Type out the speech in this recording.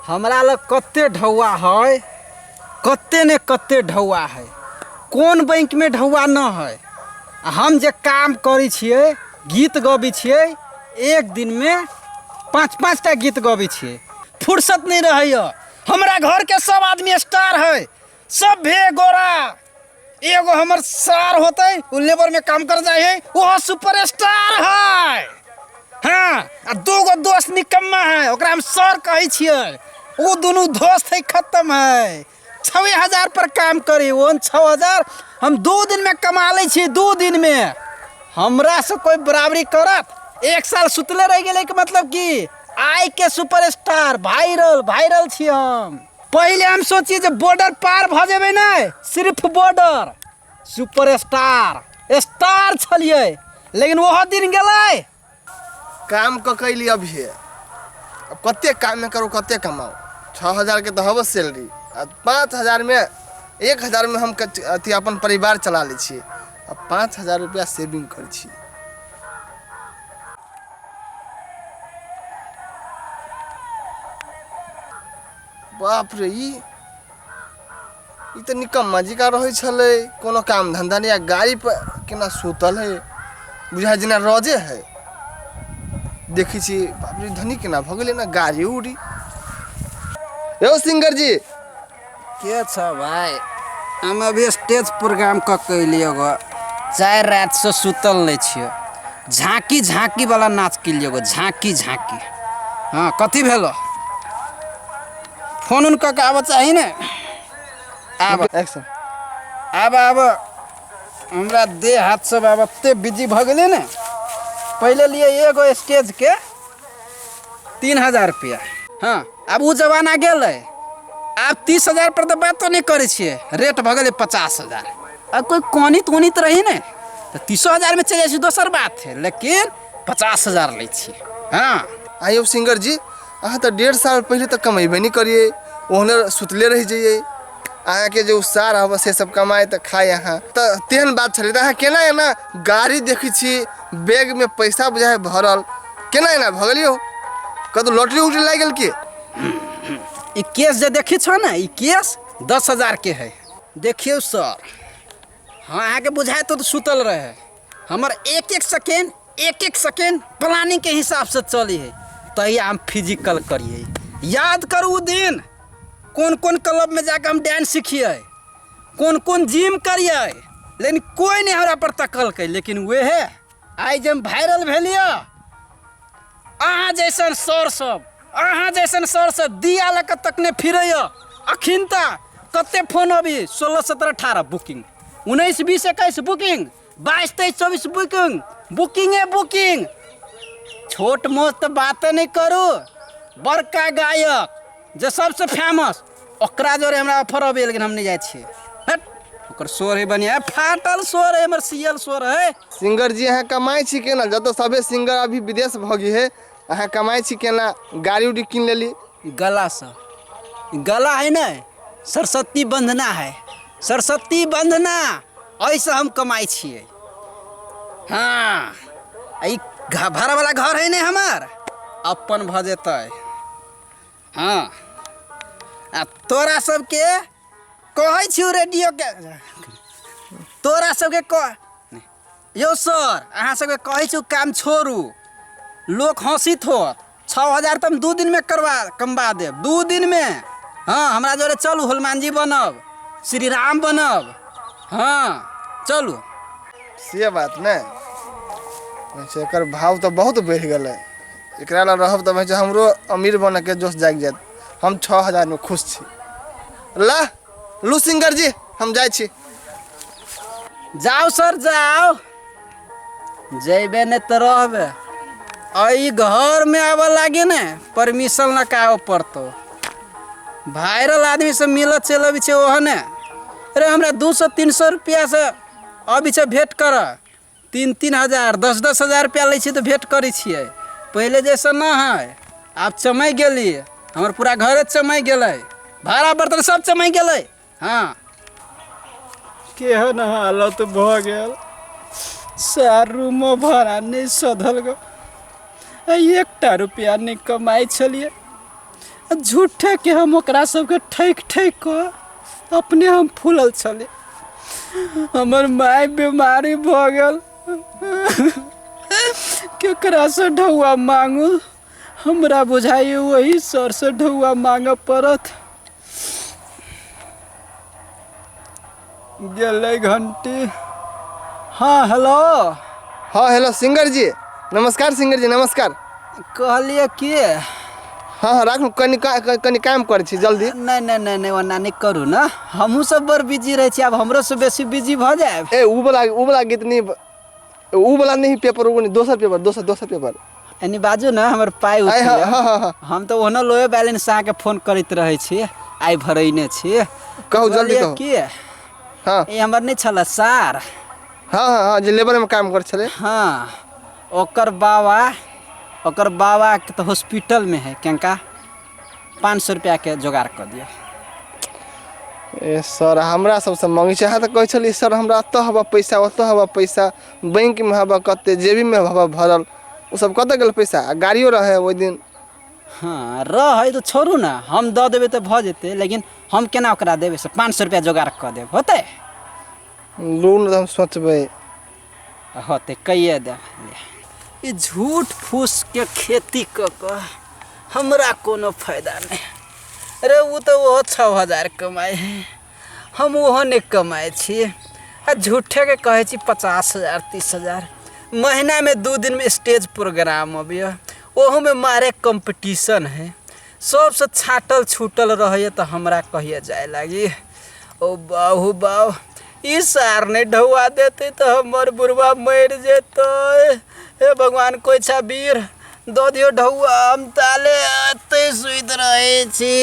हमरा लग कते ढौआ है, कते ने कते ढौआ है, कोन बैंकमे ढौआ न है। आ हम जे काम करै छियै, गीत गबै छियै, एक दिनमे पाँच पाँच टा गीत गबै छियै, फुर्सत नहि रहैए। हमरा घरके सब आदमी स्टार है, सब भे गोरा। एगो हमर सार होते, उ लेबर में काम कर जाए है, वो सुपर स्टार है। हाँ, आ दूगो दोस्त निकम्मा है, ओकरा हम सर कहै छियै। ओ दुनू दोस्त है, खत्म है। 6000 पर काम करी, ओहन 6000 हम 2 दिन में कमा लै छियै। 2 दिन में हमरा से कोई बराबरी करत? एक साल सुतले रह गेलै के मतलब की आइ के सुपर स्टार वायरल वायरल छी हम। पहिले हम सोचिए जे बॉर्डर पार भऽ जेबै ने, सिर्फ बॉर्डर सुपर स्टार स्टार छलियै, लेकिन ओहो दिन गेलै। काम कऽ कैली अभिये, अब कते काम में करू, कते कमाऊ? 6000 के तऽ हबो सैलरी, आ 5000 में 1000 में हम अथी अपन परिवार चला लै छियै, आ 5000 रुपया सेविंग करै छी। बाप रे, ई ई तऽ निकम्मा जकाँ रहै छलै, कोनो काम धन्धा नहि, आ गाड़ी पर केना सुतल है, बुझाइ जेना रजे है। देखै छी, बाप रे, धनी केना भऽ गेलै ना गाड़ी उड़ी। यौ सिंगर जी। के छ भाइ? हम अभी स्टेज प्रोग्राम कऽ के अयलियै गो। 4 रातिसँ सुतल नहि छियै। झाँकी झाँकी वाला नाच केलियै गो, झाँकी झाँकी। हाँ, कथी भेलो? फोन उन कऽ के आबऽ चाही ने। आब एक्शन। आब आब हमरा देह हाथ सब आब एते बिजी भऽ गेलै ने। पहिले लिए एगो स्टेज के 3000 रुपया। हाँ, आब ओ जमाना गेलै। आब 30,000 पर तऽ बातो नहि करै छियै, रेट भऽ गेलै 50,000। आ कोइ कनित उनित रही ने तऽ 30,000 मे चलि जाइ छै, दोसर बात है, लेकिन 50,000 लै छियै। हाँ। आइयो सिंगर जी, अहाँ तऽ 1.5 साल पहिले तऽ कमेबे नहि करियै, ओहने सुतले रहि जइयै। अहाँके जे सार हबे से सब कमाए तऽ खाइ अहाँ तऽ तेहन बात छलै। तऽ अहाँ केना एना गाड़ी देखै छी, बैगमे पैसा बुझाइ भरल, केना एना भऽ गेल यौ? कतौ लॉटरी उटरी लागि गेल की? ई केस जे देखै छौ ने, ई केस 10,000 के है। देखियौ सर, हाँ, अहाँके बुझाय तो सुतल रहे। हमर एक एक सेकेंड, एक एक सेकेंड प्लानिंग के हिसाब से चली है, तहिया हम फिजिकल करिए। याद करू उ दिन कोन कोन क्लब में जाके हम डांस सीखिए, कोन कोन जिम करिए, लेकिन कोई नहीं हमरा पर तकलकै। लेकिन वह आइ जे हम वायरल भेलिए, अहाँ जैसन सर सब, अहाँ जैसन सर सब दिया लऽ कऽ तकने फिरैए। अखिनता कते फोन अभी, 16 17 18 बुकिंग, 19 20 21 बुकिंग, 22 23 24 बुकिंग, बुकिंगे बुकिंग। छोट मोट तऽ बाते नहि करू, बड़का गायक जे सबसे फेमस ओकरा जोरे हमरा ऑफर अबैए, लेकिन हम नहि जाइ छियै। हट, ओकर स्वर है बढ़िया, फाटल स्वर है, हमर सियल स्वर है। सिंगर जी, अहाँ कमाइ छी केना? जतऽ सभे सिंगर अभी विदेश भऽ गेल है, अहाँ कमाइ छी केना? गाड़ी उड़ी कीन लेली? गला से, गला है ने सरस्वती वंदना है, सरस्वती वंदना, एहिसँ हम कमाइ छियै। हाँ, ई भाड़ा वाला घर है ने हमर, अपन भऽ जेतै। हाँ, आ तोरा सबके कहै छियौ रेडियो के, तोरा सबके कह यौ सर, अहाँ सबके कहै छियौ काम छोड़ू, लोक हँसित होत। 6000 तऽ हम 2 दिनमे करवा कमबा देब, 2 दिनमे। हाँ, हमरा जोरे चलू, हनुमान जी बनब, श्री राम बनब। हाँ, चलू। से बात ने, एकर भाव तऽ बहुत बढ़ि गेलै। एकरा लग रहब तऽ भाइ हमरो अमीर बनऽके जोश जागि जायत। हम 6000मे खुश छी। ला लू सिंगर जी, हम जाइ छी। जाओ सर जाओ, जैबे नहि तऽ रहबे। एहि घरमे आबऽ लागे ने परमिशन लऽ कऽ आबऽ पड़तौ। वायरल आदमी से मिलऽ चलि अबै छै ओहने। अरे हमरा 200 300 रुपैआसँ अबै छै भेँट करऽ, 3-3 हजार 10-10 हजार रुपैआ लै छियै तऽ भेँट करै छियै। पहिले जैसन नहि है, आब चमकि गेली, हमर पूरा घरे चमकि गेलै, भाड़ा बर्तन सब चमकि गेलै। हाँ, केहन हालत भऽ गेल सार, रूमो भाड़ा नहि सधल गो, एकटा रुपैआ नहि कमाइ छलियै। झूठे के हम ओकरा सबके ठकि ठकि कऽ अपने हम फूलल छली। हमर माय बीमारी भऽ गेल, केकरासँ ढौआ मांगू? हमरा बुझाइए वही सरसँ ढौआ मांगऽ पड़त। गेलै घंटी। हाँ हेलो। हाँ हेलो सिंगर जी, नमस्कार सिंगर जी, नमस्कार। कहलियै कि हाँ हाँ राखू, कनि कनि काम करै छी जल्दी। नहि नहि नहि नहि, ओना नहि करू ने, हमहूँ सब बड़ बिजी रहै छी, आब हमरो से बेसी बिजी भऽ जायब। ए उ वाला, उ वाला गीत नहीं, उ वाला नहीं पेपर, उ नहीं, दोसर पेपर, दोसर दोसर पेपर। एनी बाजू ने, हमर पाइ आइ उठि हाँ गेल। हाँ हाँ हाँ। हम तऽ ओहनो लोए बैलेंस अहाँके फोन करैत रहै छी, आइ भरैने छी। कहू जल्दी कहलियै कहू। कि हाँ ई हमर नहि छलै सार? हाँ हाँ हाँ, जे लेबर में काम करै छलै। हाँ, ओकर बाबा, ओकर बाबाके तऽ हॉस्पिटलमे है, केनका 500 रुपैआके जोगाड़ कऽ दिअ। ए सर, हमरा सबसँ मांगै छै अहाँ तऽ कहै छलियै सर हमरा एतऽ हवा पैसा, ओतऽ हवा पैसा, बैंकमे हवा कते, जेबीमे हवा भरल, ओ सब कतऽ गेल पैसा? आ गाड़ियो रहै ओहि दिन। हाँ रहै तऽ छोड़ू ने, हम दऽ देबै तऽ भऽ जेतै, लेकिन हम केना ओकरा देबै? से 500 रुपैआ जोगाड़ कऽ देब, होतै? लोन तऽ हम सोचबै। होतै, कैये देब। ई झूठ फूसके खेती कऽ कऽ हमरा कोनो फायदा नहि। अरे ओ तऽ ओहो 6000 कमाइ है, हम ओहो नहि कमाइ छी, आ झूठेके कहै छी 50,000 30,000 महीनामे। 2 दिनमे स्टेज प्रोग्राम अबैए, ओहूमे मारे कम्पटिशन है, सबसँ छाँटल छूटल रहैए, तऽ हमरा कहिया जाय लागी? ओ बाहु बाहु, ई सार नहि ढौआ देतै तऽ हमर बुढ़वा मरि जेतै। हे भगवान, कोइ छा वीर, दऽ दियौ ढौआ, हम ताले एतै सुति रहै छी।